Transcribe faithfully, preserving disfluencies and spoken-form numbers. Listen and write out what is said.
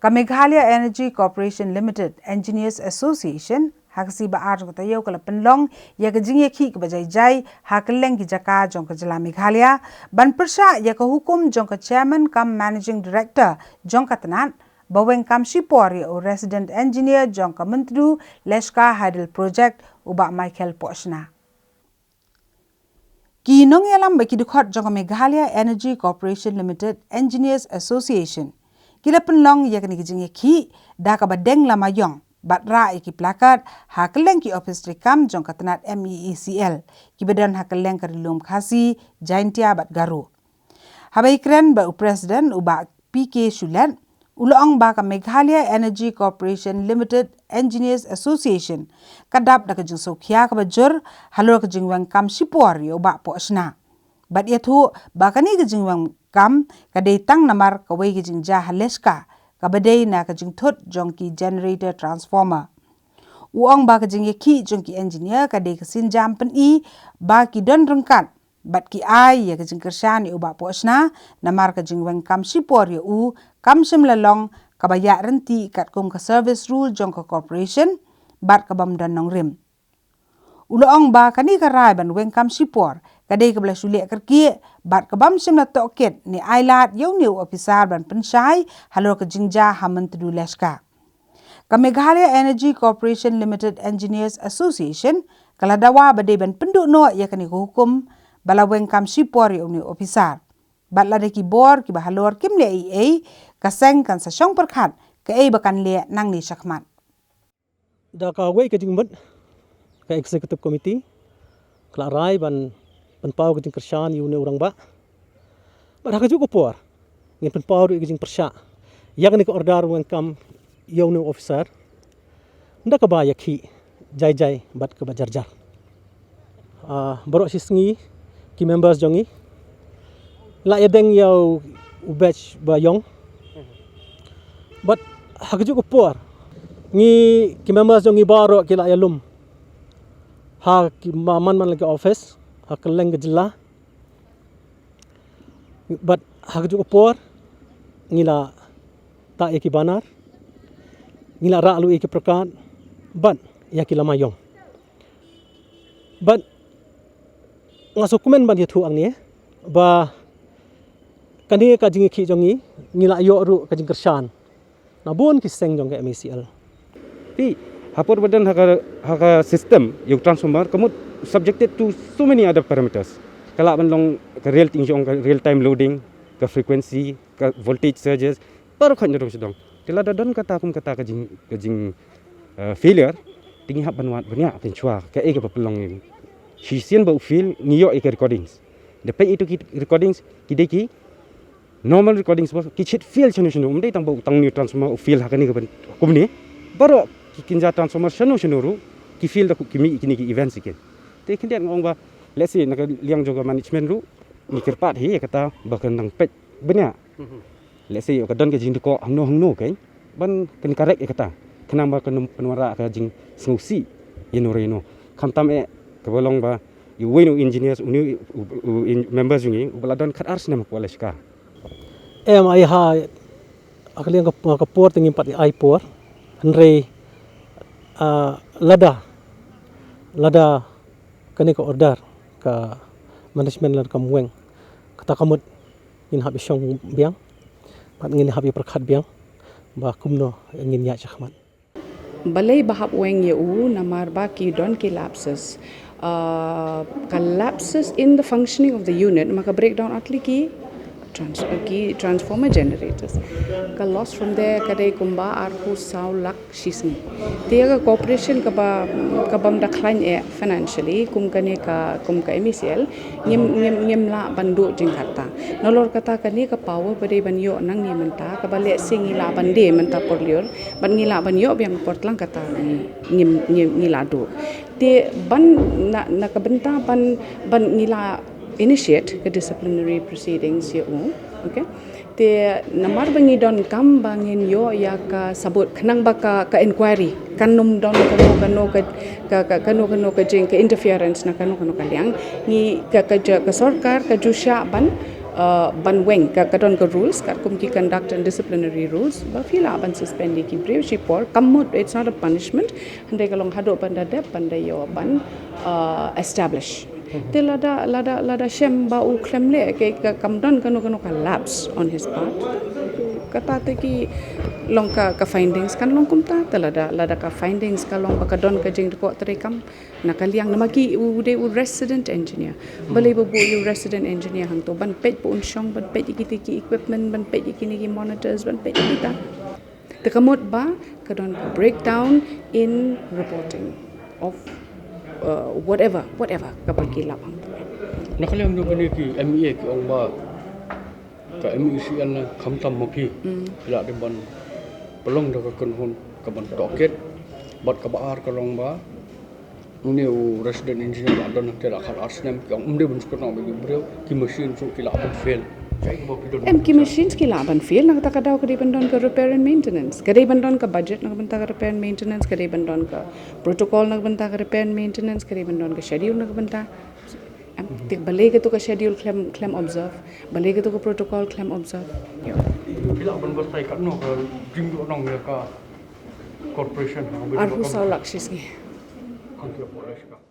Ka Meghalaya Energy Corporation Limited Engineers Association ha ka sngi ba ar jong ka taïew ka la pynlong ïa ka jingïakhih kaba jai jai ha kylleng ki jaka jong ka jylla Meghalaya ban pyrshah ïa ka hukum jong ka Chairman cum Managing Director jong ka tnat ba weng kam shipor ïa u Resident Engineer jong ka Myntdu Leshka Hydel Project u Bah Michael Pohshna. Ki nongïalam bad ki dkhot jong ka Meghalaya Energy Corporation Limited Engineers Association ki la pynlong ïa kane ka jingïakhih da kaba deng lama ïong bad rah ïa ki placard ha kylleng ki ophis treikam jong ka tnat MEECL kiba don ha kylleng ka Ri Lum Khasi, Jaintia bad Garo. Haba ïakren bad u President u Bah P K Shulet, u la ong ba ka Meghalaya Energy Corporation Limited Engineers Association ka dap da ka jingsngewkhia kaba jur halor ka jingweng kam shipor ïa u Bah Pohshna. Bad ïathuh ba kane ka jingweng kam ka dei tang namar kawei ka jingjia ha Leshka kaba dei na ka jingthut jong ki generator transformer. U ong ba ka jingïakhih jong ki engineer ka dei ka sienjam pyni ba ki don ryngkat bad ki ai ïa ka jingkyrshan ïa u Bah Pohshna namar ka jingweng kam shipor ïa u kam shym la long kaba ïaryntih katkum ka service rule jong ka corporation bad ka bym don nongrim. U la ong ba kane ka rai ban weng kam shipor ka dei kaba la shu leh kyrkieh bad ka bym shym la tohkit ne ai lad ïa une u ophisar ban pynshai halor ka jingjia ha Myntdu Leshka. Ka Meghalaya Energy Corporation Limited Engineers Association ka la dawa ba dei ban pynduh noh ïa kane ka hukum ba la weng kam shipor ïa une u ophisar. Bad lada ki bor kiba halor kim leh ei ei, ka seng kan sa shong pyrkhat kaei ba kan leh nangne shakhmat. Da kawei ka jingmut ka Executive Committee ka la rai ban pynpaw ka jingkyrshan ïa une u rangbah. Bad ha kajuh ka por ngin pynpaw ruh ïa ka jingpyrshah ïa kane ka order weng kam ïa une u officer. Nda kaba ïakhih jai jai bad kaba jar jar. Ah, baroh shi sngi ki members jong ngi la ïadeng ïa u batch ba ïong. Bad ha kajuh ka por ngi ki members jong ngi baroh ki la ïalum ha ki ma-, man man la ki office ha kylleng ka jylla. Bad ha kajuh ka por ngi la tah ïa ki banner, ngi la rah ruh ïa ki placard bad ïa ki lama ïong. Bad nga sngewkmen ban ïathuh hangne ba kane ka jingïakhih jong ngi, ngi la ïoh ruh ka jingkyrshan na bun ki seng jong ka M E C L. Phi, ha por ba don ha ka, ha ka system ïa u transformer ka mut subjected to so many other parameters. Ka lah ban long ka real thing jong ka real time loading, ka frequency, ka voltage surges, baroh khoit na dong sha dong. Te lada don kata kum kata ka jing, ka jing, eh, failure, te ngi hap ban wad bniah pynshwa kaei kaba pynlong ïa ngi. Shisien ba u fail ngi ïoh ïa ka recordings. Da peit ïa ki recordings ki dei ki normal recordings ba ki shit fail shano shano, ym dei tang ba u tang une u transformer u fail ha kane ka ban kumne. Baroh ki kynja transformer shano shano ruh ki fail da ki mih kine ki events ki. Te khyndiat nga ong ba, let's say, na ka liang jong ka management ruh ngi kyrpad hi ïa kata ba kan nang peit bniah. Let's say, ka don ka jingdukok hangno hangno kein ban kan correct ïa kata. Khnang ba kan pynwanrah ka jingsngewsih ïa no re no. Khamtam eh kaba long ba ïa uwei na u engineers, une u, u, u, in-, members jong ngi uba la don khatar snem ha Leshka. Em, ai ha, ha ka liang ka, ka por te ngim pat ai por. Hynrei, ah, lada, lada kane ka order ka management lada kam weng, kata ka mut ngin hap ïa shong biang bad ngin hap ïa pyrkhat biang ba kumno ngin ïaid shakhmat. Balei ba hap weng ïa u? Namar ba ki don ki lapses. Uh, ka lapses in the functioning of the unit, ma ka breakdown at least ki trans-, ki transformer generators. Ka loss from there ka dei kumba arphew saw lak shisngi. Te ïa ka corporation kaba, kabym da khlaiñ eh financially kum kane ka, kum ka M E C L, ngim, ngim, ngim lah ban duh jingkata. Nalor kata kane ka power ba dei ban ïoh nangne mynta, kaba lehse ngi lah ban die mynta por lyiur, bad ngi lah ban ïoh biang por tlang, kata ngi, ngim, ngim, ngi lah duh. Te ban na, na ka bynta ban, ban ngi lah initiate ka disciplinary proceedings ïa u. Okay. Te namar ba ngi donkam ba ngin ïoh ïa ka sabut khnang ba ka, ka inquiry kan ym don kano kano ka, ka, ka, kano kano ka jing, ka interference na kano kano ka liang. Ngi ka, ka, ka sorkar ka ju shah ban, Uh, ban weng ka, ka don ka rules, katkum ki conduct and disciplinary rules, ba phi lah ban suspend ïa ki briew shipor, kam mut, it's not a punishment, hynrei ka long haduh ban da dep, ban da ïoh ban, uh, establish. Te lada, lada, lada shem ba u khlem leh, ka, ka, kam don kano kano ka lapse on his part. Kata te ki long ka, ka findings kan long kumta, te lada, lada ka findings ka long ba ka don ka jingdkoh treikam na ka liang, namar ki u dei u resident engineer. Balei ba buh ïa u resident engineer hangto, ban peit ba un shong, ban peit ïa kiti ki equipment, ban peit ïa kine ki monitors, ban peit ïa kita. Te ka mut ba ka don ka breakdown in reporting of, uh, whatever, whatever kaba ki lap hangto. Na ka liang jong kine ki M E A ki ong ba ka M E C L ne khamtam ma phi. Ki lah dei ban pynlong da ka kynhun kaban tohkit. Bad kaba ar ka long ba une u resident engineer la don hangte la khatar snem, ki ong ym dei ban sngewthuh ba ki briew, ki machine ruh ki lah ban fail. Kaei kaba phi don? Em, ki machines ki lah ban fail, na kata ka daw ka dei ban don ka repair and maintenance. Ka dei ban don ka budget na ka bynta ka repair and maintenance, ka dei ban don ka protocol na ka bynta ka repair and maintenance, ka dei ban don ka schedule na ka bynta. Em, te balei kato ka schedule khlem, khlem observe, balei kato ka protocol khlem observe. Ïa. Phi lah ban batai katno ka jingduhnong ïa ka corporation ha? Arphew saw lak shisngi. Hangta pole shika.